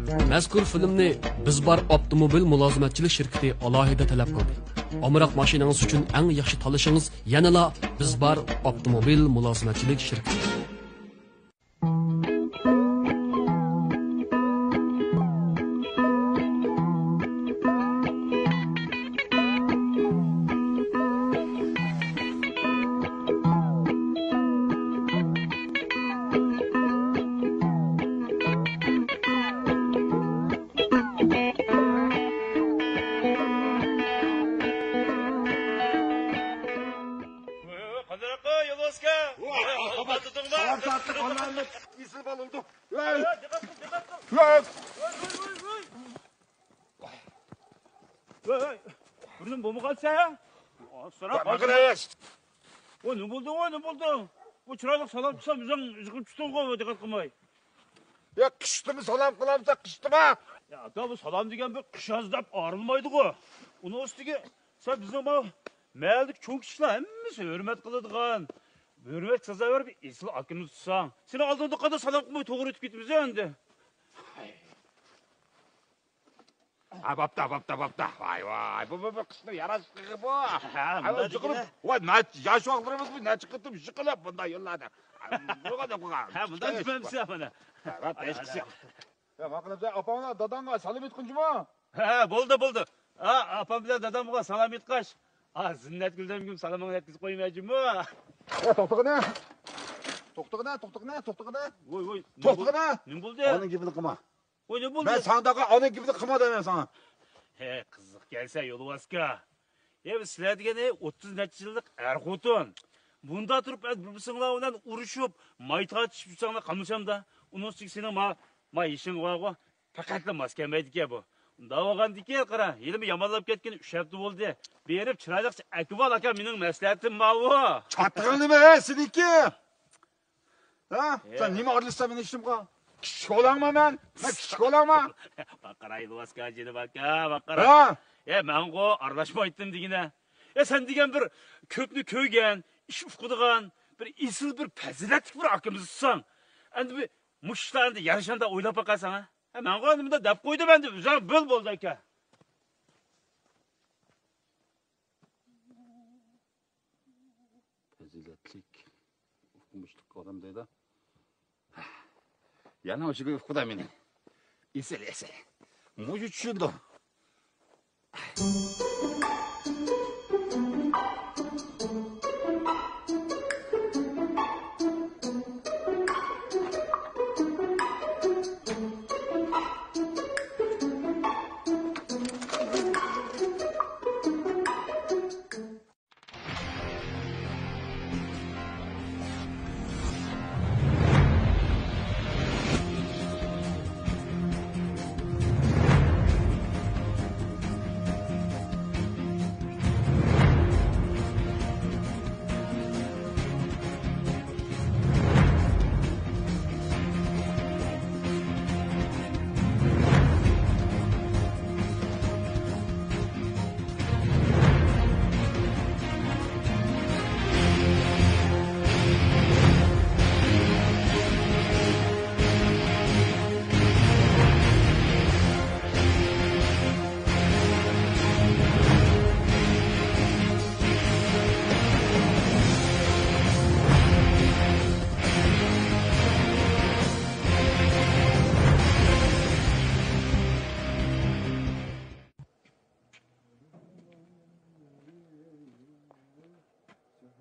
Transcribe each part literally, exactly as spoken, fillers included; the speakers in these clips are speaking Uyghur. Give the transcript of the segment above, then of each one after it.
مەزكۇر فىلىمنى بىز بار ئاپتوموبىل مۇلازىمەتچىلىك شىركىتى ئالاھىدە تەلەپ قىلدى. ئامراق ماشىنىڭىز ئۈچۈن ئەڭ ياخشى تاللىشىڭىز يەنىلا بىز بار ئاپتوموبىل مۇلازىمەتچىلىك شىركىتى. قانداق يولۋاسكا؟ ئېسىل بالىلدى. ۋاي! دىققەت قىل، دىققەت قىل. ۋاي! ۋاي! ۋاي! ۋاي! ۋاي! بۇرنۇم بولمىغان سەن؟ سوراپ قالدىم. ۋاي نېمە بولدى، ۋاي نېمە بولدى؟ بۇ چىرايلىق سالام قىلسام، ئۆزۈڭ يىقىلىپ چۈشتۈڭغۇ، دىققەت قىلماي. يا قىشتىمۇ سالام قىلامسەن، قىشتىما؟ يا ئاكا، بۇ سالام دېگەن بىر قىش ياز دەپ ئايرىلمايدىغۇ. ئۇنىڭ ئۈستىگە سەن بىزنىڭ ماۋۇ مەھەللىدىكى چوڭ كىشىلەر ھەممىسى ھۆرمەت قىلىدىغان، ھۆرمەت سازاۋەر بىر ئېسىل ئاكىمىز تۇرساڭ، سېنىڭ ئالدىڭدا قانداق سالام قىلماي توغرا ئۆتۈپ كېتىمىز ئەمدى؟ ھە، بوپتۇ، بوپتۇ، بوپتۇ. ۋاي، ۋاي، بۇ، بۇ، بۇ قىشنىڭ ياراشلىقى بۇ. ھە، ھە، مۇنداق يىقىلىپ، دېگىنە. ۋاي، نەچ-، ياش ۋاقىتلىرىمىز بۇ نەچچە قېتىم يىقىلىپ، بۇنداق يوللاردا. ھە، مۇنداق دېمەمسىز مانا. ھە، ۋاي، ۋاي، ۋاي. يا، ما قىلىپ، سەن ئاپاڭلار، داداڭغا سالام ئېيتقىنچىما؟ ھە، بولدى، بولدى. ھە، ئاپام بىلەن دادامغا سالام ئېيتقاچ، ھە، زىننەتگۈلدىنمۇ سالىمىڭنى يەتكۈزۈپ قويمايچىمۇ؟ يا، توختىغىنە. توختىغىنە، توختىغىنە، توختىغىنە. ۋوي، ۋوي، نېمە بول-، توختىغىنە. نېمە بولدى؟ ئانىڭ گېپىنى قىلما. ۋوي، نېمە بولدى؟ مەن ساڭا دەپ ئانىڭ گېپىنى قىلما دەيمەن ساڭا. ھە، قىزىق ئىكەنسەن يولۋاسكا. ھە، سىلەر دېگەن، ھە، ئوتتۇز نەچچە يىللىق ئەر-خوتۇن. بۇنداق تۇرۇپ، ھە، بىر-بىرسىڭلار بىلەن ئۇرۇشۇپ، ماي تارتىشىپ يۈرسەڭلار قاملىشامدا. ئۇنىڭ ئۈستىگە سېنىڭ ما-، ما يېشىڭ بارغۇ. پەقەتلا ماس كەلمەيدىكەن بۇ. ئۇنداق بولغاندىكىن، قارا، ھېلىمۇ يامانلاپ كەتكىنى ئۈچ ھەپتە بولدى. بېرىپ، چىرايلىقچە ئەكىۋال، ئاكا، مېنىڭ مەسلىھەتىم ماۋۇ. چاتىقىڭ نېمە، ھە، سېنىڭكى؟ ھە؟ ھە. سەن نېمە ئارىلىشىسەن مېنىڭ ئىشىمغا؟ كىچىك بولامما مەن؟ مەن كىچىك بولامما؟ باققىراي، يولۋاسكا، جېنىم ئاكا، باققىراي. ھە؟ ھە، مەنغۇ ئارىلاشمايتتىم دېگىنە. ھە، سەن دېگەن بىر كۆپنى كۆرگەن، ئىش ئۇقىدىغان، بىر ئېسىل، بىر پەزىلەتلىك بىر ئاكىمىز تۇرساڭ. ئەمدى بىر مۇشۇ ئىشلارنى يارىشاندا ئويلاپ باقارسەن، ھە؟ ھە، مەنغۇ ئەمدى مۇنداق دەپ قويدۇم ئەمدى، ئۆزۈڭ بىل بولدى ئاكا. پەزىلەتلىك، ئوقۇمۇشلۇق ئادەم دەيدۇ. يەنە ئاشۇ گەپ ئۇقىدۇ مېنى. ئېسىل، ئېسىل. مۇشۇ چۈشىدۇ.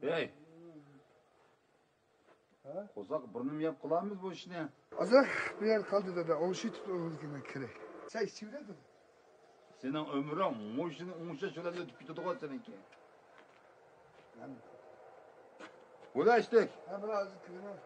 ھەي! ھە؟ قورساق بۇرنۇم يەپ قىلارمىز بۇ ئىشنى. ئازراق بۇ يەر قالدى دادا، ئوڭشىتىپ ئۆگىنىڭ كىرى. سەن ئىچىۋېرە دادا. سېنىڭ ئۆمرۈڭ مۇشۇنى ئوڭشاش بىلەن ئۆتۈپ كېتىدىغۇ سېنىڭكى. ھە. بۇلا ئىشتەك. ھە، بۇلا ھازىر كىرىمەن.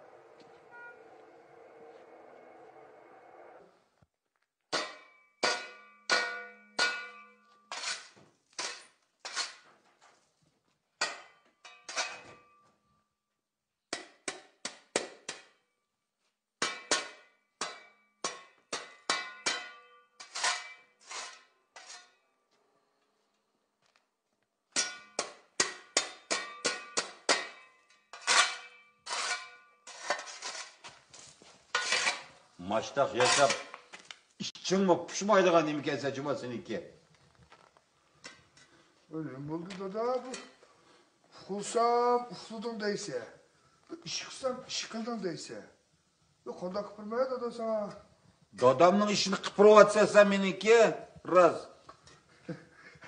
ماشتاق ياساپ، ئىچىڭمۇ پۇشمايدىغان نېمىكەنسەن جۇما سېنىڭكى. نېمە بولدى دادا بۇ؟ ئۇخلىسام ئۇخلىدىڭ دەيسە، بىر ئىش قىلسام ئىش قىلدىڭ دەيسە. يا قانداق قىپىرماي دادا ساڭا؟ دادامنىڭ ئىشىنى قىپىرىۋاتىسەن سەن مېنىڭكى، راست.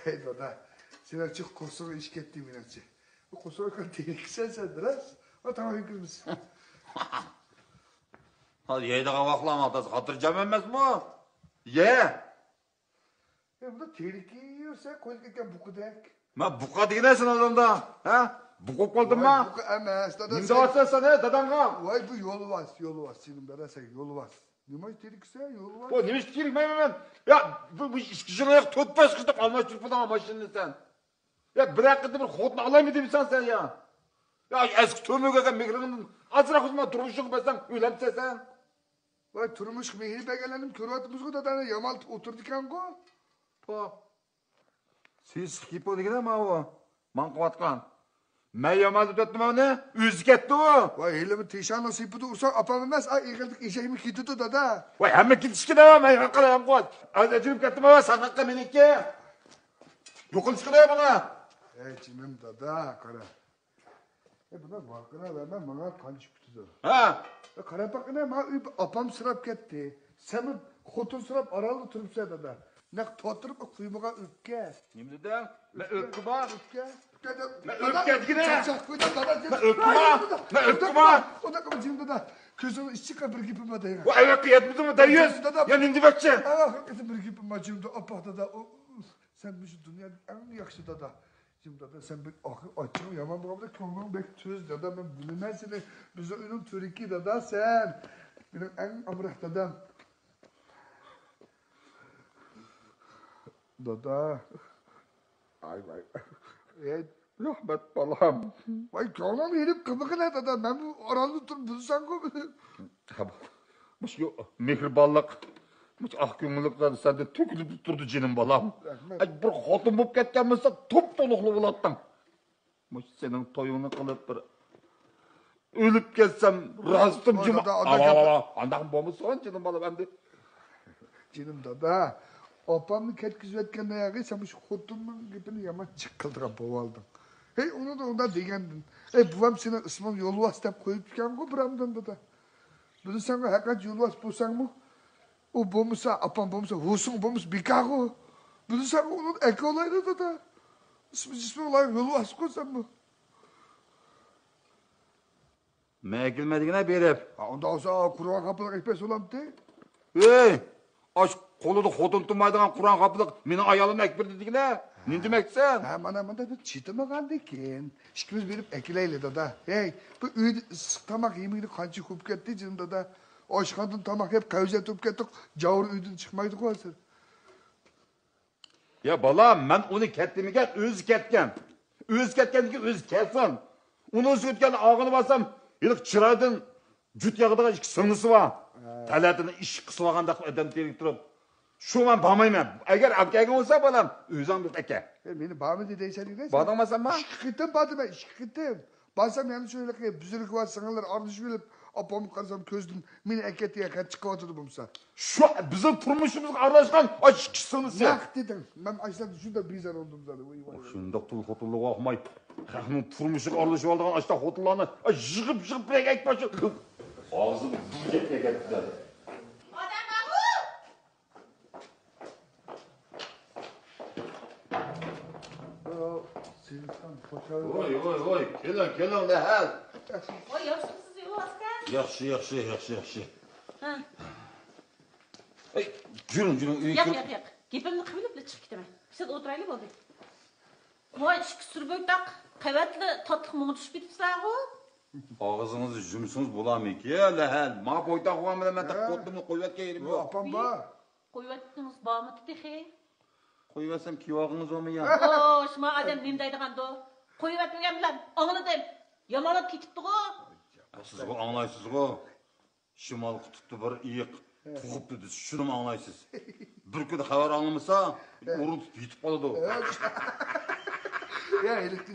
ھەي دادا، سېنىڭچە قورسىقىڭ ئېچىپ كەتتى مېنىڭچە. بۇ قورسىقىڭ تېرىكىسەن سەن راست. ھا تاماق يېگۈزمىسەن. ھا يەيدىغان ۋاقىتلارنىڭ ئاتاسى خاتىرجەم ئەمەسمۇ؟ يە. ئە بۇندا تېرىكى يۈرسە قويۇپ كەتكەن بۇقىدەك. مەن بۇقا دېگىنە سەن ئادەمدە، ھە؟ بۇقا بولۇپ قالدىمما؟ ۋاي بۇقا ئەمەس دادا. نېمە دەۋاتىسەن سەن ھە داداڭغا؟ ۋاي بۇ يولۋاس يولۋاس جېنىم دادا سەن يولۋاس. نېمە تېرىكسەن يولۋاس؟ بۇ نېمە تېرىكمەيمەن مەن؟ يا بۇ بۇ ئىككى يىلدا تۆت پاس قىلىپ ئالماشتۇرۇپ قويدۇڭ ماشىنىنى سەن. يا بىر ھەققىدە بىر خوتۇن ئالايمۇ دېمىسەن سەن يا. يا ئەسكى تۆمۈرگە مېھرىڭدىن ئازراق ئۆزۈڭ تۇرمۇشۇڭغا بەرسەڭ ئۆيلەنسەن سەن. ۋاي تۇرمۇشقا مېھرى بەرگەنلەرنى كۆرۈۋاتىمىزغۇ دادا يامالتىپ ئولتۇرىدىكەنغۇ. پو. سېسىق كېپىل دېگىنە ماۋۇ. ماڭقىۋاتقان. مەن يامالتىپ ئۆتتۈم ئۇنى. ئۆزى كەتتى ئۇ. ۋاي ھېلىمۇ تىشاننىڭ سېپىدە ئۇرساڭ ئاپام ئەمەس ئا ئېغىرلىق ئېشەكمۇ كېتىدۇ دادا. ۋاي ھەممە كېتىشكىدە مەن قالايمقۇ. ئەجرىپ كەتتىم ۋە ساقاققا مېنىڭكى. يوقىلىشقىدە بۇنى. ھەي جېنىم دادا قارا. ئە بۇنداق ۋارقىراۋەرمە ماڭا قانچە كۈتىدۇ. ھە. ئە قاراپ باققىنا ماڭا ئۆي ئاپام سوراپ كەتتى. سەنمۇ خوتۇن سوراپ ئارانلا تۇرۇپسەن دادا. نەق تاتىرىپ قۇيمىغان ئۆپكە. نېمە دېدىڭ؟ مەن ئۆپكە بار. ئۆپكە. مەن ئۆپكە دېگىنە. چاقچاق قويدۇم دادا. مەن ئۆپكە بار. مەن ئۆپكە بار. ئۇنداق قىلما جېنىم دادا. كۆزۈڭنىڭ ئىچىگە بىر گېپىم بار دەيمەن. ۋە ئەۋەتكە يەتمىدىڭمۇ دەييۈز؟ يا نېمە دېمەكچى؟ ئەۋە ھەقىقەتەن بىر گېپىم بار جېنىم دادا. ئاپا دادا ئۇ سەن مۇشۇ دۇنيادا ئەڭ ياخشى دادا. جىم دادا، سەن بەك ئاچچىقىڭ يامان بولغان بىلەن كۆڭلۈڭ بەك تۈز دادا، مەن بىلىمەن سېنى. بىزنىڭ ئۆينىڭ تۈۋرۈكى دادا سەن. مېنىڭ ئەڭ ئامراق دادام. دادا. ئاي ۋاي. ئەي. رەھمەت بالام. ۋاي كۆڭلۈڭنى ئېلىپ قىلمىغىنە دادا، مەنمۇ ئاراندا تۇرۇپ بىلسەڭغۇ مېنى. ھە، مۇشۇ مېھرىبانلىق، مۇشۇ ئاق كۆڭۈللۈك سەندىن تۆكۈلۈپ تۇرىدۇ جېنىم بالام. رەھمەت. ئەي، بىر خوتۇن بولۇپ كەتكەن بولسا توپ تولۇقلا بولاتتىڭ. مۇشۇ سېنىڭ تويۇڭنى قىلىپ بىر ئۆلۈپ كەتسەم راستتىن جىم. ئانداق بولمىسۇن جېنىم بالام ئەمدى. جېنىم دادا، ئاپامنى كەتكۈزۈۋەتكەندە ياغى سەن مۇشۇ خوتۇننىڭ گېپىنى يامان جىق قىلىدىغان بولۇۋالدىڭ. ھەي ئۇنىڭدا ئۇنداق دېگەندىن. ئەي بوۋام سېنىڭ ئىسمىڭ يولۋاس دەپ قويۇپتىكەنغۇ بىر ئاندىن دادا. بىلسەڭغۇ ھەقىقەت يولۋاس بولساڭمۇ ئۇ بولمىسا ئاپام بولمىسا ھوسۇڭ بولمىسا بىكارغۇ. بىلسەڭغۇ ئۇنىڭ ئەكە ئولايدۇ دادا. ئىسمى جىسمى ئولاي يولۋاسقۇ سەنمۇ. مەن ئەكېلىمەن دېگىنە بېرىپ. ھا ئۇنداق بولسا قۇرئان قاپىلىق ئەكەلسە بولامتى؟ ھەي! ئاش قولىدا خوتۇن تۇرمايدىغان قۇرئان قاپىلىق مېنىڭ ئايالىمنى ئەكىپ بېرىدۇ دېگىنە. نېمە دېمەكچىسەن؟ ھە مانا مانا بىر چېتىمىغاندىكىن ئىككىمىز بېرىپ ئەكېلەيلى دادا. ھەي بۇ ئۆيدە ئىسسىق تاماق يېمىگىلى قانچە كۆپ كەتتى جېنىم دادا. ئاشخانىدىن تاماق يەپ قەۋزىيەت بولۇپ كەتتۇق. جاۋۇر ئۆيدىن چىقمايدىغۇ ھازىر. يا بالام، مەن ئۇنى كەت دېمىگەن، ئۆزى كەتكەن. ئۆزى كەتكەندىن كېيىن ئۆزى كەتسۇن. ئۇنىڭ ئۈستىگە ئۆتكەندە ئاغىنى بارسام، ھېلىقى چىرايدىن جۈت ياغىدىغان ئىككى سىڭلىسى بار. ھە. تەلەتىنى ئىششىق قىسىۋالغاندەك ئادەم تېرىك تۇرۇپ. شۇ مەن بارمايمەن. ئەگەر ئەكەلگەن بولسا بالام، ئۆزۈڭ بېرىپ ئەكە. ئە، مېنى بارمىدى دەيسەن دېگەن. باردىڭمۇ سەنمۇ؟ ئىككى قېتىم باردىم مەن، ئىككى قېتىم. بارسام يەنە شۇ ھېلىقى بۈزرۈكى بار سىڭىللار ئارىلىشىپ ئېلىپ، ئاپامغا قارىسام كۆزىدىن مېنى ئەكەت دېگەن خەت چىقىۋاتىدۇ بولمىسا. شۇ بىزنىڭ تۇرمۇشىمىزغا ئارىلاشقان ئاشۇ ئىككى سىڭلىسى. نەق دېدىڭ. مەن ئاشۇنداق شۇنداق بىزار بولدۇم زادى. ۋاي، ۋاي، ۋاي. شۇنداق تۇل خوتۇنلۇققا ئاقماي، خەقنىڭ تۇرمۇشىغا ئارىلىشىۋالىدىغان ئاشۇنداق خوتۇنلارنى يىغىپ يىغىپ بىرەك ئەكمەكچى. ئاغزىم بۇ گەپكە كەتتى. ئادەم بارمۇ؟ ۋوي، ۋوي، ۋوي، كېلىڭ، كېلىڭ، لەھەل. ۋوي، ياخشىمۇسىز، يولۋاس ئاكا؟ ياخشى، ياخشى، ياخشى، ياخشى. ھە. ئەي، يۈرۈڭ، يۈرۈڭ، ئۆيگە ياق، كىرىڭ. ياق، ياق. گېپىمنى قىلىۋېلىپلا چىقىپ كېتىمەن. سىز ئولتۇرايلى، بولدى. ۋاي، ئىككى سۈر بويتاق، قەۋەتلا تاتلىق مۇڭدىشىپ كېتىپسىلەرغۇ. ئاغزىڭىزنى يۇمسىڭىز بولامىكى، لەھەل. ما بويتاق بولغان بىلەن مەن ھە. قوتلۇمنى قويۇۋەتكەن يېرىم يوق. ئاپام بار. قويۇۋەتكىنىڭىز بارمىدى تېخى؟ قويۇۋەتسەم كىيىۋالغىنىڭىز بارمۇ يا؟ ئو، شۇما ئادەم نېمە دەيدىغاندۇ؟ قويۇۋەتمىگەن بىلەن ئاڭلىدىم. يامانلاپ كېتىپتىغۇ. سىزغۇ ئاڭلايسىزغۇ. شىمال قۇتۇپتا بىر ئېيىق تۇغۇپتۇ دېسە، شۇنىمۇ ئاڭلايسىز. بىر كۈن خەۋەر ئاڭلىمىسا، ئورۇن تۇتۇپ يېتىپ قالىدۇ. يا، ھېلىقى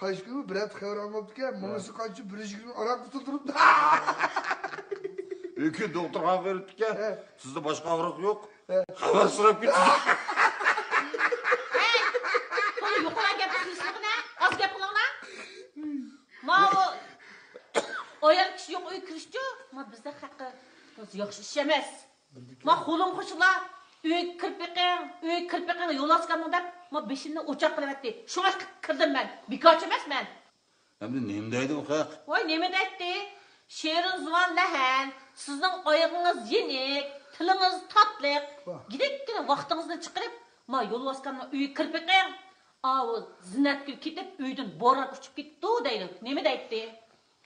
قايسى كۈنى بىر ھەپتە خەۋەر ئاڭلاپتىكەن، مېڭىسى قانچە بىر يۈز يىگىرمە ئاراق قۇتۇلدۇرۇپتۇ. ئۆكۈن دوختۇرخانىغا بېرىپتىكەن، سىزدە باشقا ئاغرىق يوق. خەۋەر سوراپ كېتىدۇ. ھەي، تولا يۇقىرى گەپ قىلىشلىقىنى، ئاز گەپ قىلىڭلار. ماۋۇ ئايال كىشى يوق ئۆيگە كىرىشچۇ؟ ما بىزدە ھەققى ياخشى ئىش ئەمەس. ما خۇلۇم خۇشۇلا ئۆيگە كىرىپ بېقىڭ، ئۆيگە كىرىپ بېقىڭ، يولۋاس ئاكامنىڭ دەپ، ما بېشىمنى ئوچاق قىلىۋەتتى. شۇڭا كىردىم مەن. بىكارچى ئەمەس مەن. ئەمدى نېمە دەيدۇ ئۇ خەق؟ ۋاي، نېمە دەيتتى؟ شېرىن زۇۋان لەھەن، سىزنىڭ ئايىغىڭىز يېنىك، تىلىڭىز تاتلىق. ۋاھ. گىدىككىنە ۋاقتىڭىزنى چىقىرىپ، ما يولۋاسكامنىڭ ئۆيىگە كىرىپ بېقىڭ. ئاۋۇ زىننەتگۈل كېتىپ، ئۆيدىن بوران ئۇچۇپ كېتىپتۇ دەيدۇ. نېمە دەيتتى؟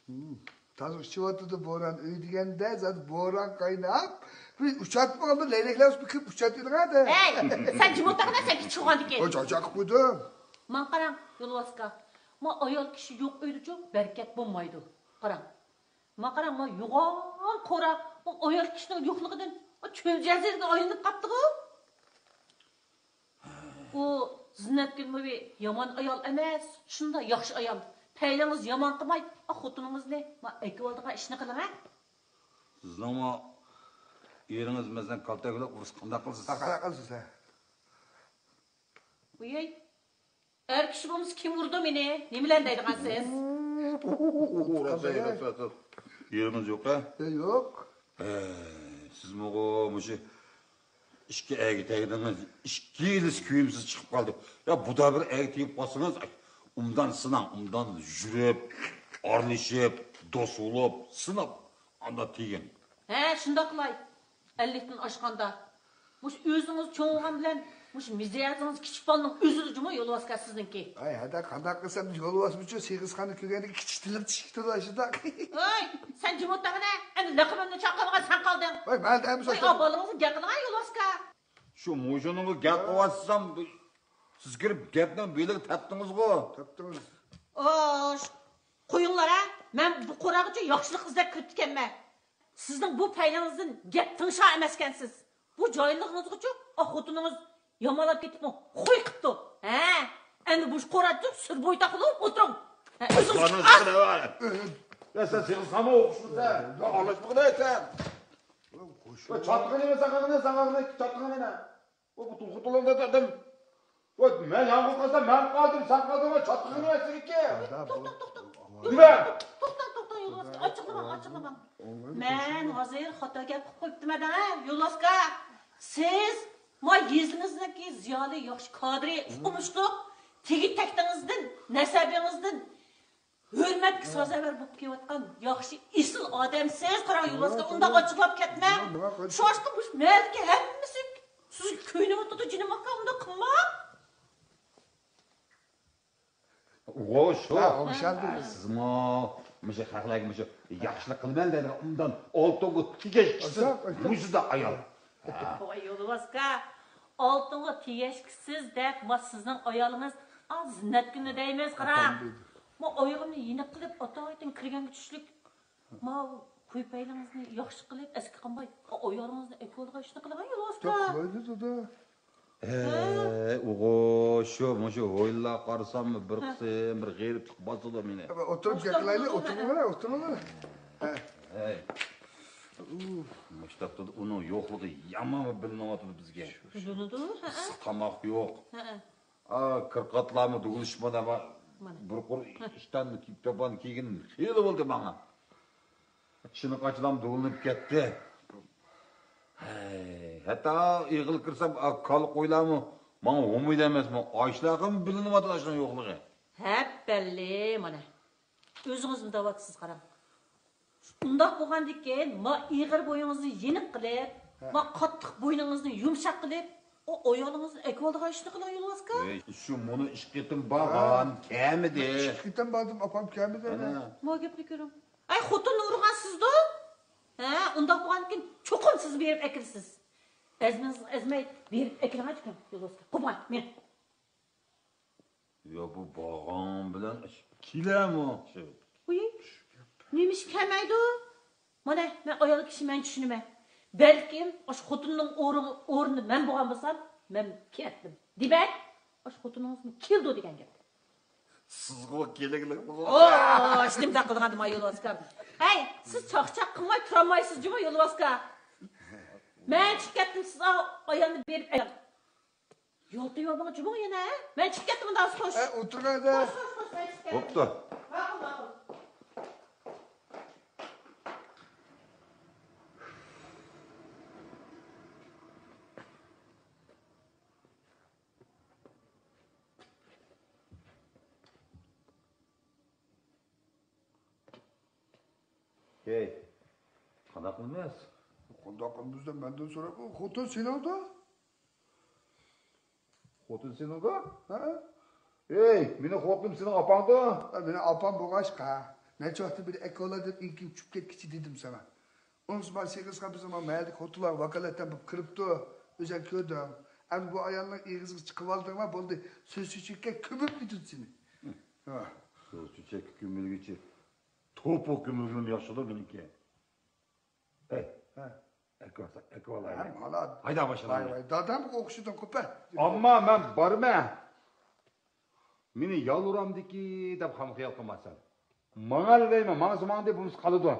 ھىم، تازا ئۇچۇۋاتىدۇ بوران. ئۆي دېگەندە زادى بوران قايناپ، بىر ئۇچاتمىغاندا لەيلەكلەر ئۈستىگە كىرىپ ئۇچاتىدىغان-دە. ھەي، سەن جىم ئولتۇرغىنا، سەن كىچىك چىققاندىكىن. ۋاي، جاجاق قويدۇم. ماڭا قاراڭ، يولۋاسكا. ما ئايال كىشى يوق ئۆيدىچۇ بەرىكەت بولمايدۇ. قاراڭ. ما قاراڭ، ما يوغان قورا، ما ئايال كىشىنىڭ يوقلۇقىدىن ما چۆل جەزىرىگە ئايلىنىپ قاپتىغۇ. ئۇ زىننەتگۈل مۇۋى يامان ئايال ئەمەس، شۇنداق ياخشى ئايال. پەيلىڭىز يامان قىلماي، ئا، خوتۇنىڭىزنى ما ئەكىۋالىدىغان ئىشنى قىلىڭ، ھە؟ سىزنىڭمۇ ئېرىڭىز مەسىلەن كالتەك بىلەن ئۇرۇشقا قانداق قىلىسىز؟ قانداق قىلىسىز، ھە؟ ۋىي، ئەر كىشى بولمىسا كىم ئۇرىدۇ مېنى؟ نېمىلەرنى دەيدىغانسىز؟ ئۇرۇپ، ئۇرۇپ، ئۇرۇپ. ئېرىڭىز يوق، ھە؟ يا، يوق. ھەي، سىزمۇغۇ مۇشۇ ئىككى ئەگە تەگدىڭىز، ئىككىلىسى كۆيۈمسىز چىقىپ قالدى. يا، بۇدا بىر ئەگە تېگىپ قالسىڭىز، ئوبدان سىناڭ، ئوبدان يۈرۈپ، ئارىلىشىپ، دوست بولۇپ، سىناپ، ئانداق تېگىڭ. ھە، شۇنداق قىلاي. ئەللىكتىن ئاشقاندا. مۇشۇ ئۆزىڭىز چوڭ بولغان بىلەن مۇشۇ مىجەزىڭىز كىچىك بالىنىڭ ئۆزىدە جۇمۇ، يولۋاسكا سىزنىڭكى. ھەي، ھەدە، قانداق قىلسام يولۋاسمۇچۇ سېغىزخاننى كۆرگەندىكىن كىچىك تىلىم تىشىكتىدۇ ئاشۇنداق. ھەي، سەن جىم ئولتۇرغىنە، ئەمدى لىقىمىمنى چاققانغا سەن قالدىڭ. ھەي، مەن دەمسە ھەي، ئا، بالىڭىزنى گەپ قىلغان يولۋاسكا. شۇ مۇشۇنىڭغا گەپ قىلىۋاتسام، سىز كىرىپ گەپنىڭ بېلىگە تەپتىڭىزغۇ. تەپتىڭىز. ئوش، قويۇڭلار ھە، مەن بۇ قوراغىچە ياخشىلىق ئىزدەپ كىرىپتىكەنمەن. سىزنىڭ بۇ پەيلىڭىزدىن گەپ تىڭشار ئەمەسكەنسىز. بۇ جاھىللىقىڭىزغىچۇ، ئا، خوتۇنىڭىز يامانلاپ كېتىپمۇ، خۇي قىپتۇ. ھە، ئەمدى مۇشۇ قوراتچۇ سۈر بويتاق بولۇپ ئولتۇرۇڭ. ھە، ئۆزىڭىز. يا سەن سېغىز خانمۇ ئوقۇشمۇ سەن؟ يا ئارىلاشمىغىن سەن. يا چاتىقىنى ساقاغىنى، ساقاغىنى، چاتىقىنى. ۋە بۇ تۇغۇت ئۇلاندا دەم. ۋە مەن يالغۇز قالسام، مەن قالدىم، سەن قالدىڭ، ۋە چاتىقىنى سەن ئىككى. توختاڭ، توختاڭ، توختاڭ. نېمە؟ توختاڭ، توختاڭ، توختاڭ، يولۋاسكا. ئاچچىقلىماڭ، ئاچچىقلىماڭ. مەن ھازىر خاتا گەپ قىلىپ قويۇپتىمەن دە، يولۋاسكا. سىز ما يېزىڭىزنىڭكى زىيالىي، ياخشى كادىرى، ئوقۇمۇشلۇق، تېگى تەكتىڭىزدىن، نەسەبىڭىزدىن ھۆرمەتكە سازاۋەر بولۇپ كېلىۋاتقان ياخشى ئېسىل ئادەمسىز، قاراڭ يولۋاسكا، ئۇنداق ئاچچىقلاپ كەتمەڭ. شۇڭلاشقا مۇشۇ مەھەللىدىكى ھەممىسى سىزگە كۆيۈنۈۋاتىدۇ، جېنىم ئاكا، ئۇنداق قىلماڭ. ئوغۇش. ھە، ئوغۇش. سىزمۇ مۇشۇ خەقلەرگە مۇشۇ ياخشىلىق قىلىمەن دەيدىغان ئۇندان ئالتۇنغا تېگىشكىسىز مۇشۇنداق ئايال. ۋاي يولۋاسكا، ئالتۇنغا تېگىشكىسىز دەپ، ما سىزنىڭ ئايالىڭىز ئا زىننەتگۈلنى دەيمىز، قاراڭ. ما ئايىغىمنى يېنىك قىلىپ، ئاتايتىن كىرگەنگە چۈشلۈك. ما قوي پەيلىڭىزنى ياخشى قىلىپ، ئەسكە قانماي، ئا، ئايالىڭىزنى ئەكىۋالىدىغان ئىشنى قىلىڭ، يولۋاسكا. قىلايلى، دادا. ھە، ئوغۇ، شۇ، مۇشۇ ھويلىلارغا قارىساممۇ بىر قىسىم بىر غېرىبلىق باسىدۇ مېنى. ئولتۇرۇپ گەپ قىلايلى، ئولتۇرۇڭلار، ئولتۇرۇڭلار. ھە. ھەي. مۇشتاقتا ئۇنىڭ يوقلۇقى يامان بىلىنىۋاتىدۇ بىزگە. بىلىنىدۇ، ھە. ئىسسىق تاماق يوق. ھە. ئا، كىرقاتلارمۇ دۇگىلىشىپ مانا، بىر قۇر ئىشتان كىيىپ، چاپان كىيگىنىم خېلى بولدى ماڭا. چىنىقاچلام دۇۋلىنىپ كەتتى. ھەي، ھەتتا ئېغىل كىرسەم، ئا، كالا قويلارمۇ ماڭا ھومىيدۇ ئەمەسمۇ، ئاشلارغىمۇ بىلىنىۋاتىدۇ ئاشۇنىڭ يوقلۇقى. ھەپپەللى، مانا. ئۆزىڭىزمۇ دەۋاتىسىز، قاراڭ. ئۇنداق بولغاندىكىن، ما ئېغىر بويىڭىزنى يېنىق قىلىپ، ھە. ما قاتتىق بوينىڭىزنى يۇمشاق قىلىپ، ئۇ ئايالىڭىزنى ئەكىۋالىدىغان ئىشنى قىلىڭ، يولۋاسكا. ئەي، شۇ مۇنۇ ئىككى قېتىم بارغان، ھە. كەمىدى. ئىككى قېتىم باردىم، ئاپام كەمىدى. ئەنە. ما گەپنى كۆرۈڭ. ئەي، خوتۇننى ئۇرغان سىزدۇ؟ ھە، ئۇنداق بولغاندىكىن چوقۇم سىز بېرىپ ئەكىرىسىز. ئەزمىڭىزنى ئەزمەي بېرىپ ئەكىرىڭ، ئايتىكەن، يولۋاسكا. قوپۇڭ، مېڭىڭ. يا بۇ بارغان بىلەن كېلەمۇ؟ ۋۇي، نېمە ئىش كەلمەيدۇ؟ مانا، مەن ئايال كىشى، مەن چۈشىنىمەن. بەلكىم ئاشۇ خوتۇننىڭ ئورنى، ئورنىدا مەن بولغان بولسام، مەن كەتتىم. دېمەك، ئاشۇ خوتۇنىڭىزمۇ كېلىدۇ دېگەن گەپ. سىزغۇ كېلىگلىك بولغان. ئوش، نېمە قىلغاندىم، يولۋاسكام. ھەي، سىز چاقچاق قىلماي تۇرالمايسىز جۇمۇ، يولۋاسكا. مەن چىقىپ كەتتىم، سىز ئايالنى بېرىپ ئەڭ. يول تېپىۋالدىڭىز جۇمۇ يەنە، ھە؟ مەن چىقىپ كەتتىم، ئۇنداق خوش. ئە، ئولتۇرغان ئەدە. خوش، خوش، خوش، مەن چىقىپ كەتتىم. بوپتۇ. ماقۇل، ماقۇل. ھەي، قانداق قىلىمىز؟ قانداق قىلىمىز دەپ مەندىن سوراپ، خوتۇن سېنىڭدۇ؟ خوتۇن سېنىڭدۇ؟ ھە؟ ھەي، مېنىڭ خوتۇنۇم سېنىڭ ئاپاڭدۇ؟ ھە، مېنىڭ ئاپام بولغاچقا، نەچچە ۋاقىتتىن بېرى ئەكەۋالە دەپ ئېڭىكىم چۈشۈپ كەتكۈچى دېدىم ساڭا. ئۇنىڭ ئۈچۈن مانا سېغىزغا بىزنىڭ مانا مەھەللىدىكى خوتۇنلار ۋاكالەتتىن بولۇپ كىرىپتۇ. ئۆزۈڭ كۆردۈڭ. ئەمدى بۇ ئايالنىڭ ئېغىزىغا چىقىۋالدىڭما، بولدى. سۆز چۆچەككە كۆمۈپ كېتىدۇ سېنى. ھە. سۆز چۆچەككە كۆمۈلگۈچى توپا كۆمۈلگىنىم ياخشىدۇ مېنىڭكى. ھەي، ھە. ئەكىۋالسا، ئەكىۋالايلى. ھە، مانا. ھايدا باشلايلى. ۋاي، ۋاي، دادامغا ئوخشىدىڭ، كوپە. ئەمما مەن بارمەن. مېنى يالۋۇرامدىكى دەپ خام خىيال قىلماسەن. ماڭا دەيمەن، ماڭسا ماڭدى، بولمىسا قالىدۇ.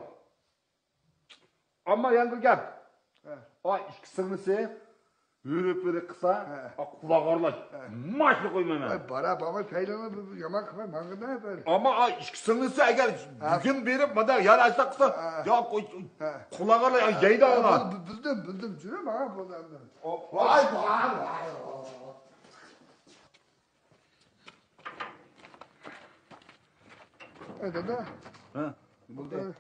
ئەمما يەنە بىر گەپ. ھە. ئا، ئىككى سىڭلىسى ھۆرە-پۆرە قىلسا، ھە. ئا، قۇلاق ئارىلاش. ھە. ماشىنا قويمايمەن. ئاي، بارا، بارماي، پەيلىڭنى بىر، بىر يامان قىلماي، ماڭغىنا بىر. ئەمما ئا، ئىككى سىڭلىسى ئەگەر ھە. بۈگۈن بېرىپ، مانا يەر ئاشتاق قىلسا، ھە. يا، قوي، ھە. قۇلاق ئارىلاش، ھە. يەيدۇ ئانا. بىل-، بىلدىم، بىلدىم، جۈرە ماڭا بولدى ئەمدى. ۋاي، ۋاي، ۋاي. ئەي، دادا. ھە، بولدى. ئە،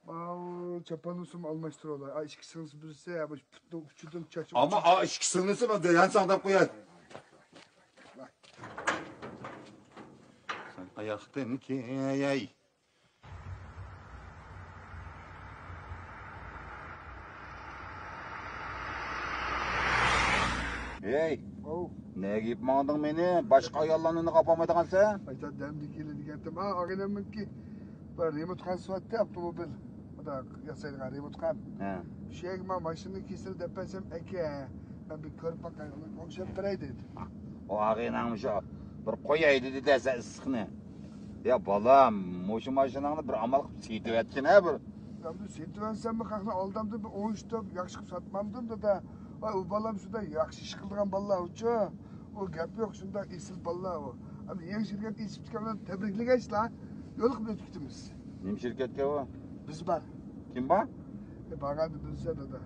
ماۋۇ چاپاننى سۇم ئالماشتۇرۇۋالاي. ئا، ئىككى سىڭلىسى بىرسى، ھە، مۇشۇ پۇتنىڭ ئۇچىدىن چاچ ئەمما ئۇچىدىن. ئا، ئىككى سىڭلىسى بىر دېگەن ساڭداپ قوياي. سەن ئاياقتىن كېيەي. ھەي! ئاۋۇ. نەگە ئېلىپ ماڭدىڭ مېنى؟ باشقا ئاياللارنى نېمىگە ئاپارمايدىغانسەن؟ ئايتا دەمدە كېلىدىكەنتىم. ھا، ئاغىنەمنىڭكى بىر رېمونتخانىسى بارتتى، ئاپتوموبىل. مۇنداق ياسايدىغان رېمونتخانا. ھە. شۇ يەرگە مانا ماشىنىنىڭ كېسىلى دەپ بەرسەم، ئەكە، مەن بىر كۆرۈپ باقاي، ئوڭشاپ بېرەي دېدى. ئۇ ئاغىنەڭ مۇشۇ بىر قوياي دېدى-دە سەن ئىسسىقنى. يا بالام، مۇشۇ ماشىناڭنى بىر ئامال قىلىپ سېتىۋەتكىن ھە بىر. يا بۇ سېتىۋەتسەممۇ خەقنى ئالدامدىن بىر ئوڭشىتىپ، ياخشى قىلىپ ساتمامدىم دادا. ۋاي، ئۇ بالام شۇنداق ياخشى ئىش قىلىدىغان بالىلار ئۇچۇ. ئۇ گەپ يوق، شۇنداق ئېسىل بالىلار ئۇ. ئەمدى يېڭى شىركەت ئېچىپتىكەن بىلەن تەبرىكلىگەچلا يولۇقۇپ ئۆتۈپ كېتىمىز. نېمە شىركەتكە ئۇ؟ بىز بار. كىم بار؟ ئە، بارغاندا بىلسە دادا.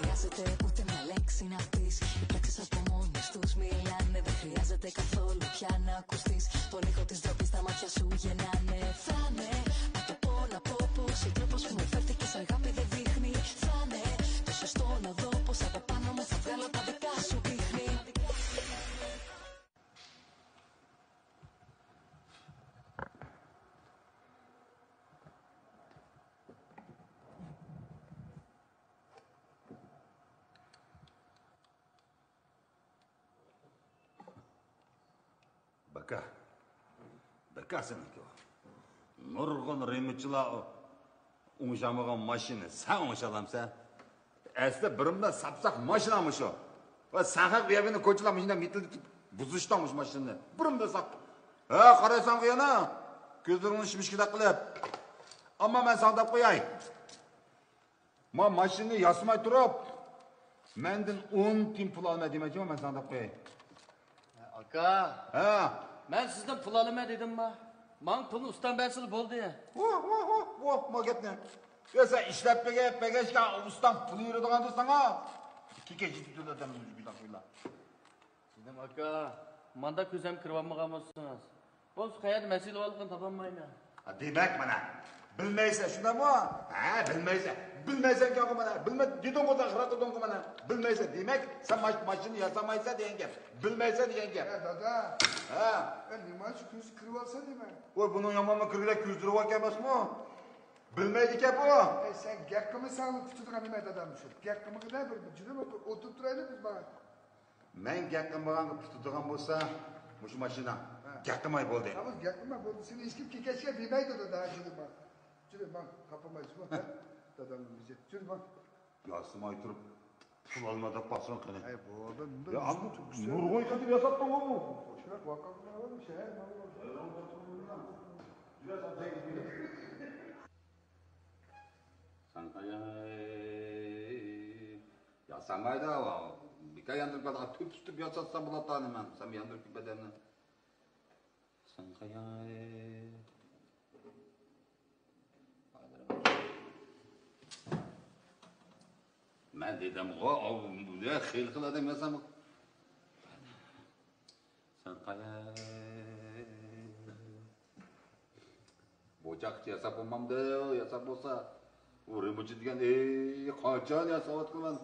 Χρειάζεται ούτε μια λέξη να πεις. Οι πράξεις από μόνες τους μιλάνε. Δεν χρειάζεται καθόλου πια να ακουστείς. Τον ήχο της ντροπής στα μάτια σου γεννάνε. Φάνε. Απ' το πόνο από πού, ο τρόπος που με φέρτηκες αγάπη δεν δείχνει. Φάνε. Το σωστό να δω, πως από πάνω μου θα βγάλω τα δικά σου ίχνη. بەككە، بەككە سېنىڭكى ئۇ. نۇرغۇن رېمونتچىلار ئوڭشالمىغان ماشىنىنى سەن ئوڭشالامسەن؟ ئەسلى بىرىمدە ساپساق ماشىنا مۇشۇ. ۋە سەن خەق بۇ يەردە كوچىلار مۇشۇنداق مىتىلدىتىپ بۇزۇشتاڭ مۇشۇ ماشىنىنى. بىرىمدە ساپ. ھە، قارايسەن يەنە. كۆزلىرىڭنى شىمشىكىدەك قىلىپ. ئەمما مەن ساڭا دەپ قوياي. ما ماشىنىنى ياسىماي تۇرۇپ، مەندىن ئون تىيىن پۇل ئالىمەن دېمەكچىمەن، مەن ساڭا دەپ قوياي. ئاكا. ھە. مەن سىزدىن پۇل ئالىمەن دېدىمما؟ ماڭا پۇلنى ئۇستام بەرسىلا بولدى. ۋاھ، ۋاھ، ۋاھ، ۋاھ، ما گەپنى. يا سەن ئىشلەپ بېگە-، بەگەچكە ئۇستام پۇل بېرىدىغاندۇ ساڭا؟ ئىككى كەچ يېتىپ تۇرىدۇ ئادەم مۇشۇ بىلەن. نېمە ئاكا، ماندا كۆزەم كىرىۋالمىغان بولسىڭىز؟ بولسا قەيەردە مەسىلە بارلىقىنى تاپالمايمەن. ھە، دېمەك، مانا، بىلمەيسەن، شۇنداقمۇ؟ ھە، بىلمەيسەن. بىلمەيسەنكەنغۇ مانا. بىلمە دېدىڭغۇ، تاخىراتىدىڭغۇ مانا. بىلمەيسەن، دېمەك، سەن ماش-، ماشىنا ياسامايسەن دېگەن گەپ. بىلمەيسەن دېگەن گەپ. ھە، دادا. ھە. ئە، نېمانچە كۆزى كىرىۋالسا دېمەك. ۋاي، بۇنىڭ يامانمۇ كىرگۈدەك كۆزلىرى باركەن ئەمەسمۇ؟ بىلمەيدىكەن بۇ. ئەي، سەن گەپ قىلمىساڭ، پۈتىدىغان نېمە دادام شۇ. گەپ قىلمىغىنە بىر، بىر جۈرە بىر ئولتۇرۇپ تۇرايلى بىز مانا. مەن گەپ قىلمىغانغا پۈتىدىغان بولسا، مۇشۇ ماشىنا. ھە. گەپ قىلماي بولدى. ھە، بولدى، گەپ قىلما، بولدى. سېنى ھېچكىم كېكەچكە دېمەيدۇ دادا، جۈرە مانا. جۈرە مانا، خاپىمايسىزمۇ؟ ھە؟ دادامنىڭ ئۆزى. جۈرە مانا. ياسىماي تۇرۇپ، پۇل ئالما دەپ قالسىڭ قېنى. ئەي، بولدى، مۇنداق يا، يۈز ئەمما مىڭ تۈگىسى. نۇرغۇن قېتىم ياساپتىڭغۇ بۇ. شۇنداق ۋاقىت قىلىۋالدىم، شەھەر ماڭىۋالدىم. سەن قايا؟ ياسامايدۇ، بىكار ياندۇرۇپ قالدى. تۈپ تۈپ ياساتسا بولاتتى، نېمە؟ سەن ياندۇرۇپ كېتىپ بەدەننى. سەن قايا؟ مەن دېدىمغۇ، ئاۋۇ خېلى خىل ئادەم ياسام. سەن قايا؟ بۇ چاققىچە ياساپ بولمامدۇ، ياساپ بولسا. ئۇ رېمونتچى دېگەن، ئەي، قاچان ياساۋاتقىنىمەن.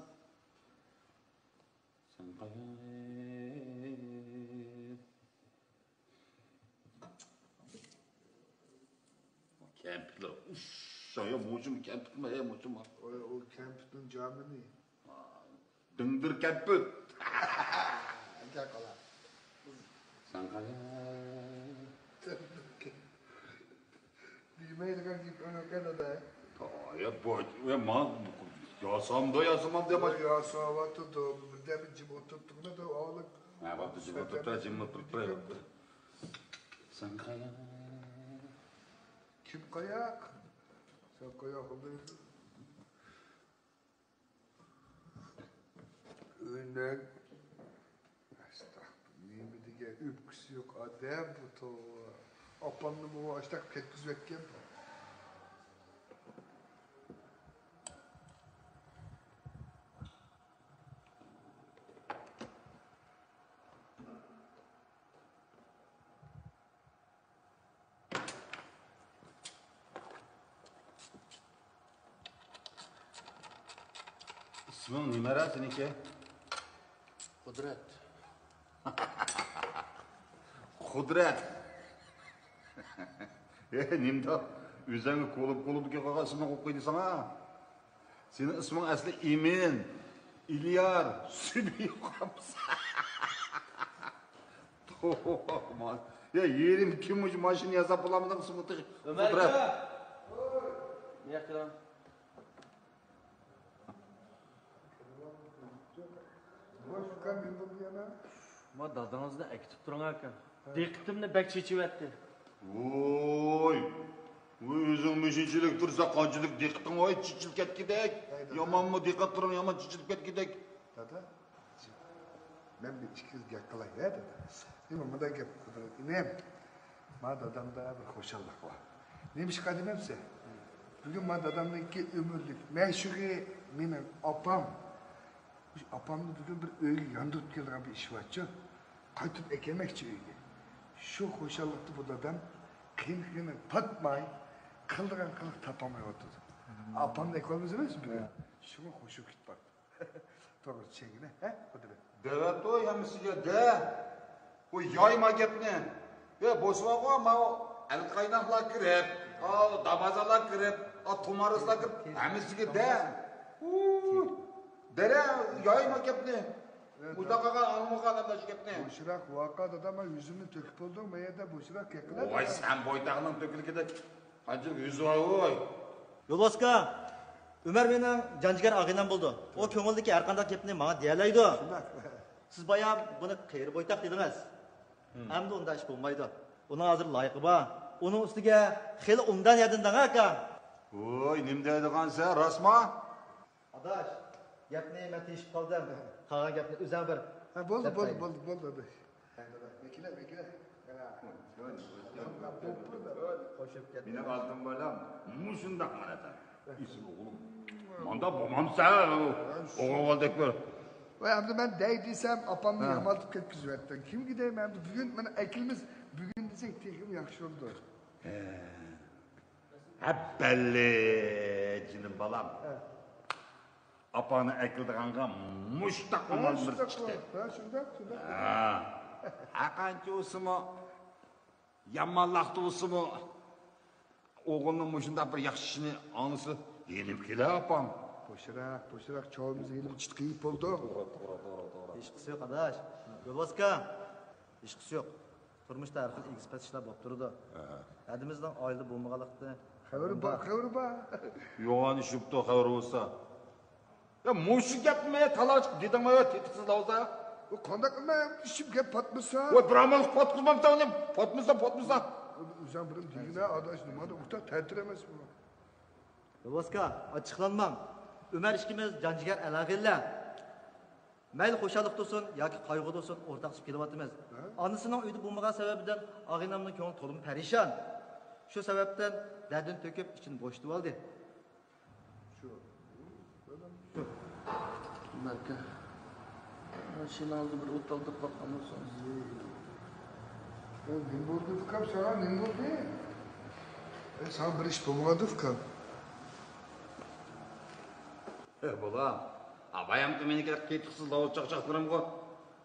سەن قايا؟ كەمپۈتلەر. ئۇش، يا مۇشۇمۇ كەمپۈتمۇ، ھە، مۇشۇمۇ؟ ئۇ، ئۇ كەمپۈتنىڭ جامىنى. دىڭدىر كەمپۈت. گەپ قىلا. سەن قايا؟ دېمەيدىغان گېپىڭ يوق دادا. ھايات بۇ، ماڭا ياسامدۇ، ياسىمامدۇ دەپ. ياساۋاتىدۇ، بىردەم جىم ئولتۇرۇپ تۇرمىدۇ، ئاۋۇلۇق. ھە، بولۇپتۇ، جىم ئولتۇرۇپ تۇراي، جىم ئولتۇرۇپ تۇراي. سەن قايا؟ كىم قاياق؟ سەن قاياق بولدۇڭ؟ ئۆينىڭ ئاشتاق نېمە دېگەن ئۆپكىسى يوق ئادەم بۇ توۋا. ئاپامنى بۇ ئاشتاق كەتكۈزۈۋەتكەن بۇ. ئىسمىڭ نېمە سېنىڭكى؟ قۇدرەت. قۇدرەت. ھە، نېمىنداق ئۆزۈڭگە كولۇپ كولۇپكە قالغان ئىسمىنى قويۇپ قويدى ساڭا؟ سېنىڭ ئىسمىڭ ئەسلى ئىمىن، ئىليار، سۈبى يوقامسا. يا يېرىم كىم مۇشۇ ماشىنا ياساپ بولالمىدىڭ سىمۇ تېخى. ئۆمەر قۇدرەت. ئاكا! نېياق كېلىڭ. بوش ئۇكام، نېمە بولدى يەنە؟ ما دادىڭىزنى ئەكېتىپ تۇرۇڭ ئاكا. ھە. دىققىتىمنى بەك چېچىۋەتتى. ۋوي! ۋوي، ئۆزۈڭ مۇشۇنچىلىك تۇرسا قانچىلىك دىققىتىڭ ۋاي چېچىلىپ كەتكۈدەك. ھەي، دادا. يامانمۇ دىققەت قىلىڭ، يامان چېچىلىپ كەتكۈدەك. دادا، مەن بىر ئىككى سۆز گەپ قىلاي ھە دادا. نېمە مۇنداق گەپ قىلدىڭىز ئىنىم؟ ما دادامدا بىر خۇشاللىق بار. نېمىشقا دېمەمسە؟ بۈگۈن ما دادامنىڭكى ئۆمۈرلۈك مەشۇقى مېنىڭ ئاپام. مۇشۇ ئاپامنى بۈگۈن بىر ئۆيگە ياندۇرۇپ كېلىدىغان بىر ئىش بارچۇ. قايتۇرۇپ ئەكەلمەكچى ئۆيگە. شۇ خۇشاللىقتا بۇ دادام قىينىقىنى پاتماي، قىلىدىغان قىلىق تاپالمايۋاتىدۇ. ئاپامنى ئەكەلمىسىمىز بۈگۈن. شۇڭا خۇشۇپ كېتىپ بارىدۇ. توغرا چۈشەنگىنە، ھە، قۇدرەت؟ دەۋەتتۇ ھەممىسىگە دە. بۇ يايما گەپنى. يا بولسىمۇ ماۋۇ ئەلقايناقلار كىرىپ، ئا، دامازانلار كىرىپ، ئا، تۇمارىسلار كىرىپ، ھەممىسىگە دە. ئۇ، دەرە، يايما گەپنى. مۇنداق قىلغان ئاڭلىمىغان ئادەملەر شۇ گەپنى. بوشراق ۋاقا دادام، يۈزۈمنى تۆكۈپ بولدۇڭ، ما يەردە بوشراق گەپ قىلە. ۋاي، سەن بويتاقنىڭ تۆكۈلگىدەك. قانچىلىك يۈزى بار، ۋاي. يولۋاسكا، ئۆمەر مېنىڭ جانجىگەر ئاغىنەم بولىدۇ. ئۇ كۆڭلىدىكى ھەرقانداق گەپنى ماڭا دېيەلەيدۇ. شۇنداق. سىز بايا بۇنى قېرى بويتاق دېدىڭىز. ھىم. ئەمدى ئۇنداق ئىش بولمايدۇ. ئۇنىڭ ھازىر لايىقى بار. ئۇنىڭ ئۈستىگە خېلى ئوبدان ياردىمىڭ دەڭ ئاكا. ۋوي، نېمە دەيدىغانسەن، راستما؟ ئاداش، گەپنى مەن تېشىپ قالدىم. قالغان گەپنى ئۆزۈڭ بىر ھە، بولدى، دەپ بولدى، بەرگىن. بولدى، بولدى، ئاداش. ۋەكىلە، ۋەكىلە. قوشۇپ كەتتى. مېنىڭ ئالدىم بالام، مۇشۇنداق مانا سەن. ئېسىل ئوغلۇم. ماندا بولمامسەن، ئوغۇل بالىدەك بىر. ۋاي، ئەمدى مەن دەي دېسەم، ئاپامنى ھە. يامانتىپ كەتكۈزۈۋەتتىڭ. كىمگە دەيمەن ئەمدى؟ بۈگۈن مانا ئەكىلىمىز، بۈگۈن دېسەك تېخىمۇ ياخشى بولىدۇ. ھە، بەللى، جېنىم بالام. ھە. ئاپاڭنى ئەكېلىدىغانغا مۇشتاق ھە، ئامال بىر شۇنداق چىقتى. بولۇپ، ھە، شۇنداق، شۇنداق. ھە. ھەر قانچە بولسىمۇ، يامان ۋاقتى بولسىمۇ، ئوغلىنىڭ مۇشۇنداق بىر ياخشى ئىشىنى ئاڭلىسا، يېنىپ كېلە ئاپام. بوشراق، بوشراق، چاۋىمىز ھېلىمۇ چىتقىيىپ بولدۇق. توغرا، توغرا، توغرا، توغرا. ھېچقىسى يوق، ئاداش. يولۋاسكا. ھېچقىسى يوق. تۇرمۇشتا ھەر خىل ئېگىز پەس ئىشلار بولۇپ تۇرىدۇ. ھە. ھەدىمىزنىڭ ئائىلىدە بولمىغانلىقىدىن خەۋىرى بار، بار. خەۋىرى بار. يوغان ئىش بوپتۇ، خەۋىرى بولسا. يا مۇشۇ گەپنىمۇ يا تالاش دېدىڭمۇ يا تېتىقسىز لاۋزا؟ ئۇ قانداق قىلماي ئىشىپ گەپ پاتمىسا؟ ۋاي بىر ئامال پاتقۇزمامسەن ئۇنى. پاتمىسا، پاتمىسا. ئۆزۈڭ بىرىم دېگىنە ئاداش، نېمادا ئورتاق تەتۈر ئەمەسمۇ؟ ۋوسكا، ئاچچىقلانماڭ. ئۆمەر ئىككىمىز جان جىگەر ئەلاقىلەر. مەيلى خۇشاللىق تۇرسۇن ياكى قايغۇ تۇرسۇن، ئورتاقلىشىپ كېلىۋاتىمىز. ھە؟ ئانىسىنىڭ ئۆيدە بولمىغان سەۋەبىدىن ئاغىنەمنىڭ كۆڭلى تولىمۇ پەرىشان. شۇ سەۋەبتىن دەردىنى تۆكۈپ ئىچىنى بوشىتىۋالدى. شۇ. شۇ. مەكە. ماشىنا ئالدىدا بىر ئولتۇرۇپ باققان بولسىڭىز. ئەي، نېمە بولدى ئۇكام، ساڭا نېمە بولدى؟ ئەي، ساڭا بىر ئىش بولمىغاندۇ ئۇكام؟ ئەي، بالام، بايامقى مېنىڭكىدەك تېتىقسىز لاۋۇز چاقچاقلىرىمغۇ.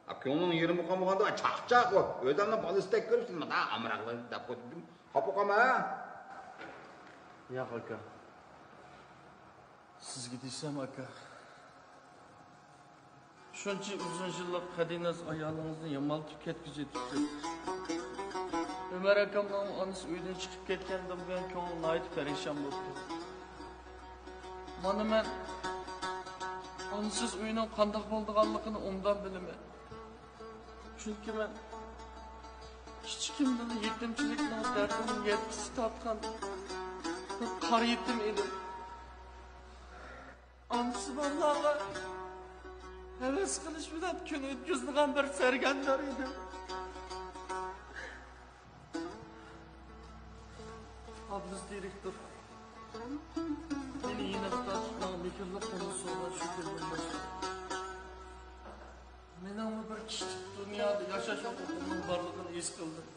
ئا، كۆڭلۈڭ يېرىمى قالمىغاندا، چاقچاق ئۇ. ئۆزۈڭنىڭ بالىسىدەك كۆرۈپ، سېنى مۇنداق ئامراقلاپ دەپ قويدۇم. خاپا قالما، ھە؟ ياق، ئاكا. سىزگە دېسەم، ئاكا. شۇنچە ئۇزۇن يىللىق قەدىناز ئايالىڭىزنى يامانلىتىپ كەتكۈزۈۋېتىپتۇ. ئۆمەر ئاكامنىڭ ئانىسى ئۆيدىن چىقىپ كەتكەندىن بۇيان كۆڭلى ناھايىتى پەرىشان بوپتۇ. مانا مەن ئانىسىز ئۆينىڭ قانداق بولىدىغانلىقىنى ئوبدان بىلىمەن. چۈنكى مەن كىچىكىمدىلا يېتىمچىلىكنىڭ دەردىنى يەتكۈسى تارتقان بىر قارا يېتىم ئىدىم. ئانىسى بارلارغا ھەۋەس قىلىش بىلەن كۈن ئۆتكۈزىدىغان بىر سەرگەردان ئىدىم. ئابلىز دىرېكتور مېنى يېنىغا تارتىپ، ماڭا مېھىرلىك قولىنى سۇنغان شۇ كۈندىن باشلاپ، مېنىڭمۇ بىر كىشىلىك دۇنيادا ياشاش ھوقۇقۇمنىڭ بارلىقىنى ھېس قىلدىم.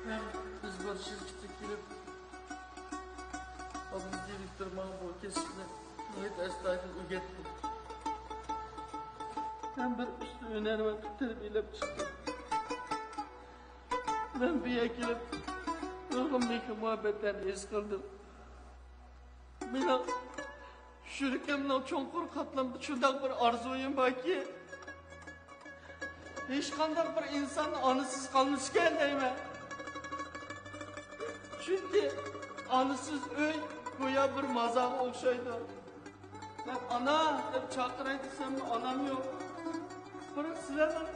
ھەم بىز بىر شىركەتكە كىرىپ، ئابلىز دىرېكتور ماڭا بۇ كەسىپنى ناھايىتى ئەستايىدىل ئۆگەتتى. ھەم بىر ئۇستا ھۈنەرۋەن قىلىپ تەربىيەلەپ چىقتى. مەن بۇ يەرگە كېلىپ، نۇرغۇن مېھىر-مۇھەببەتلەرنى ھېس قىلدىم. مېنىڭ يۈرىكىمنىڭ چوڭقۇر قاتلىمىدا شۇنداق بىر ئارزۇيۇم باركى، ھېچقانداق بىر ئىنسان ئانىسىز قالمىسىكەن دەيمەن. چۈنكى ئانىسىز ئۆي گويا بىر مازارغا ئوخشايدۇ. مەن ئانا دەپ چاقىراي دېسەممۇ ئانام يوق. بىراق سىلەرنىڭ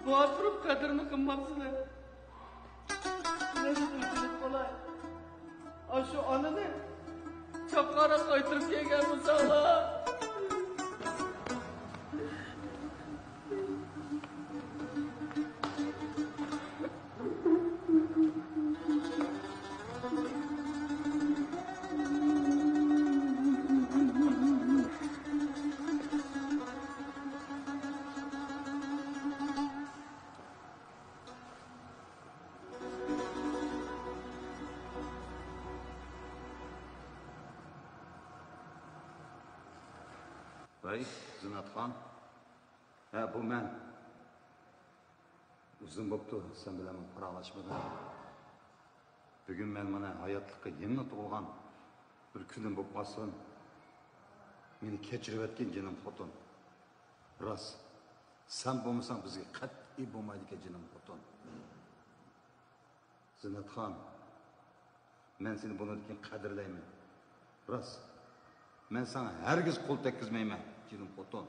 بار تۇرۇپ قەدرىنى قىلماپسىلەر. مەن ئۆچۈرۈپ قالاي. ئاشۇ ئانىنى چاپقانراق قايتۇرۇپ كەلگەن بولساڭلار. ۋەي، زىننەتخان. ھە، بۇ مەن. ئۇزۇن بوپتۇ سەن بىلەن پاراڭلاشمىغىنىم. بۈگۈن مەن مانا ھاياتلىققا يېڭى تۇغۇلغان بىر كۈنۈم بولۇپ قالسۇن. مېنى كەچۈرۈۋەتكىن جېنىم خوتۇن. راست، سەن بولمىساڭ بىزگە قەتئىي بولمايدىكەن جېنىم خوتۇن. زىننەتخان، مەن سېنى بۇنىڭدىن كېيىن قەدىرلەيمەن. راست، مەن ساڭا ھەرگىز قول تەگكۈزمەيمەن جېنىم خوتۇن.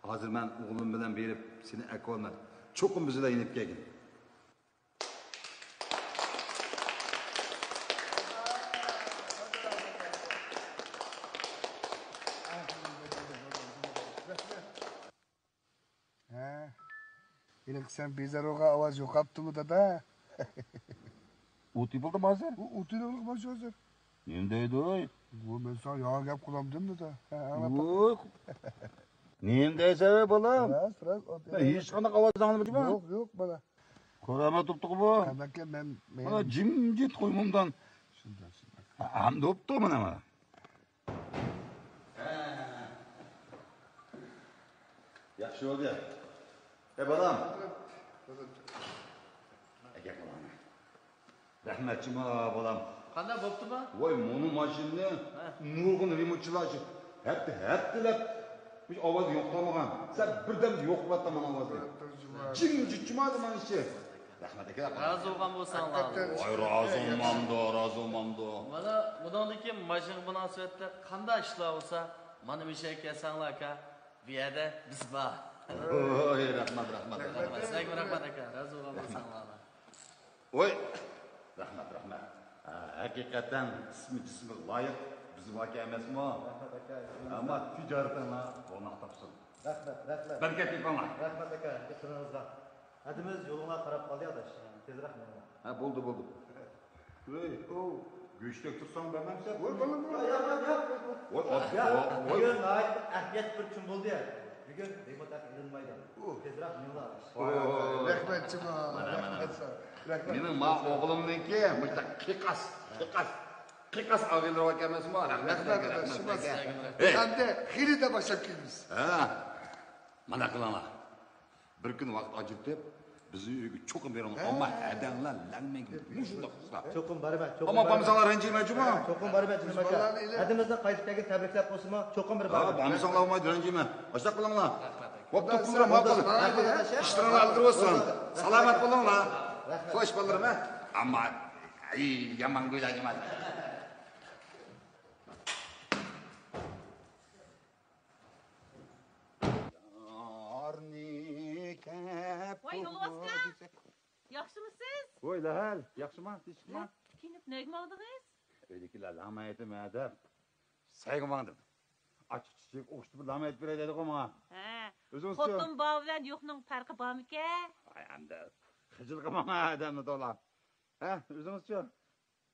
ھازىر مەن ئوغلۇم بىلەن بېرىپ سېنى ئەكىۋالىمەن. چوقۇم بىز بىلەن يېنىپ كەلگىن. ھە، ھېلىقى سەن بىزار بولغان ئاۋاز يوقاپتىمۇ دادا؟ ئۇ تېپىلدىمۇ ھازىر؟ ئۇ، ئۇ تېپىلدى مانا شۇ ھازىر. نېمە دەيدۇ؟ بۇ مەن ساڭا ياڭا گەپ قىلامدىم دېدى. ھە، ئاڭلاپ باق. يوق. نېمە دەيسەن، بالام؟ راست، راست، ئوت مەن ھېچقانداق ئاۋاز ئاڭلىمىدىم. يوق، يوق، بالا. كارامەت بوپتۇغۇ بۇ. قانداقكەن مەن، مەن مانا جىمجىت قويمامدان. شۇنداق، شۇنداق. ھەمدە بوپتۇ مانا، مانا. ياخشى بولدى. ئەي، بالام. ئەگەر بالام. رەھمەت جۇما، بالام. قانداق بوپتۇما؟ ۋاي، مۇنۇ ماشىنىنى ھە. نۇرغۇن رېمونتچىلار شۇ ھەپتە، ھەپتىلەپ مۇشۇ ئاۋاز يوقالمىغان. سەن بىردەمدە يوق قىلىۋەتتىڭ مانا ئاۋازنى. جىمجىت جۇما دېمەن ئىشى. رەھمەت ئاكا. رازى بولغان بولساڭلار. ھەقىقەتەن. ۋاي، رازى بولمامدۇ، رازى بولمامدۇ. مانا بۇنىڭدىن كېيىن ماشىنىغا مۇناسىۋەتلىك قانداق ئىشلار بولسا، مانا مۇشۇ يەرگە كەلسەڭلار ئاكا. بۇ يەردە بىز بار. ۋاي، رەھمەت، رەھمەت، رەھمەت. رەھمەت، سىلەرگىمۇ رەھمەت ئاكا. رازى بولغان بولساڭلار. ۋاي، رەھمەت، رەھمەت. ھە، ھەقىقەتەن ئىسمى جىسمىغا لايىق بىزنىڭ ئاكا ئەمەسمۇ؟ رەھمەت ئاكا. ئەمما تىجارىتىڭلار روناق تاپسۇن. رەھمەت، رەھمەت. بەرىكەت تېپىڭلار. رەھمەت ئاكا، ئېسىڭىزغا. ھەدىمىز يولۇڭلار قاراپ قالدى ئاداش. تېزرەك مېڭىڭلار. ھە، بولدى، بولدى. ۋەي، ئوۋ، گۆشتەك تۇرساڭ بەرمەمسەن؟ ۋەي، بالام، بالام. ياق، ياق، ياق، ياق. ۋەي، ياق، ۋەي. بۈگۈن ناھايىتى ئەھمىيەتلىك بىر كۈن بولدى. بۈگۈن رېمونت ھەققى ئېلىنمايدۇ. ئۇھ. تېزرەك مېڭىڭلار. ۋاي، ۋاي، ۋاي. رەھمەت جۇما. مانا، مانا. رەھمەت ساڭا. رەھمەت. مېنىڭ ما ئوغلۇمنىڭكى مۇشۇنداق قىقاس، قىقاس، قىقاس ئاغىنىلىرى بار ئەمەسمۇ؟ رەھمەت، رەھمەت، رەھمەت، رەھمەت. رەھمەت. ھەي. ئەمدى خېرىدە باشلاپ كېلىمىز. ھە. مانا قىلىڭلار. بىر كۈن ۋاقىت ئاجرىتىپ، بىزنىڭ ئۆيگە چوقۇم بېرىڭلار. ھە. ئەمما ھەدەڭلار لەڭمەيگىن. مۇشۇنداق قىلسا. چوقۇم بارىمەن، چوقۇم بارىمەن. ئەمما بارمىساڭلار رەنجىمەن جۇما. چوقۇم بارىمەن، جۇما ئاكا. ھەدىمىزنى قايتىپ كەلگىن تەبرىكلەپ قويسىمۇ، چوقۇم بىر بارىمەن. ھە، بارمىساڭلار بولمايدۇ، رەنجىمەن. ئاشۇنداق قىلىڭلار. بوپتۇ، كۇمرا ماقۇل. رەھمەت، ئاكا. ئىشلىرىڭلار ئىلگىرى بولسۇن. سالامەت بولۇڭلار. رەھمەت. خوش بالىلىرىم، ھە. ئەمما، ئەي، يامان گۆيلەر، يامان. يارنى كەپ ۋاي، يولۋاس ئاكا! ياخشىمۇسىز؟ ۋوي، لەھەل، ياخشىما، تىنچلىقما؟ كىيىنىپ نەگە ماڭدىڭىز؟ ئۆيدىكىلەر لامايتىم ھە دەپ، سەيگە ماڭدىم. ئاچچىق چۈشۈپ، ئوخشىتىپ لامايت بېرەي دەيدىغۇ ماڭا. ھە. ئۆزىڭىزچۇ؟ خوتۇن بار بىلەن يوقنىڭ پەرقى بارمىكەن؟ ئاي، ئەمدى خىجىل قىلماڭ ئادەمنى تولا. ھە، ئۆزىڭىزچۇ؟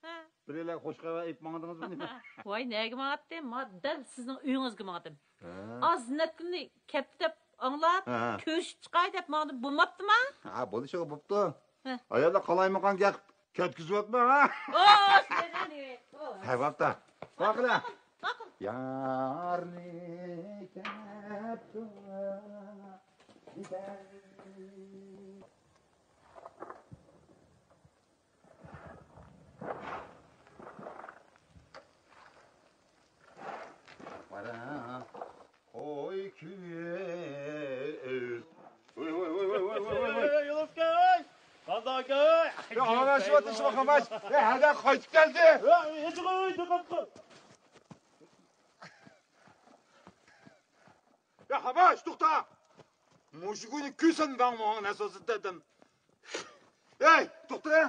ھە. بىرەيلەرگە خوش خەۋەر ئېيتىپ ماڭدىڭىزمۇ نېمە؟ ۋاي، نەگە ماڭاتتىم؟ ما دەل سىزنىڭ ئۆيىڭىزگە ماڭدىم. ھە. ئاز نەتكۈننى كەپتە دەپ ئاڭلاپ، ھە، ھە، كۆرۈشۈپ چىقاي دەپ ماڭدىم، بولماپتىما؟ ھە، بولۇشىغا بوپتۇ. ھە. ئاياللار قالايمىقان گەپ كەتكۈزۈۋەتمەڭ، ھە؟ ئوھ، سىلەرنى، ئوھ. ھە، بوپتۇ. ماقۇل، ماقۇل، ماقۇل. يارنى كەپتۇ. قوي كۆز. ۋوي، ۋوي، ۋوي. قازاكاي. يا، ئانا، شۇ ۋاقىت شۇ باقاماش. يا، ھەدە قايتىپ كەلدى. يا، ھېچ قوي، دىققەت قىل. يا، ھاماش، توختا. مۇشۇ كۈنى كۈسەن داڭمۇ نەسوسى دېدىم. ھەي، توختا!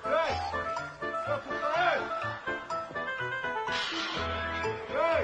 ھەي! يا، توختا، ھەي! ھەي!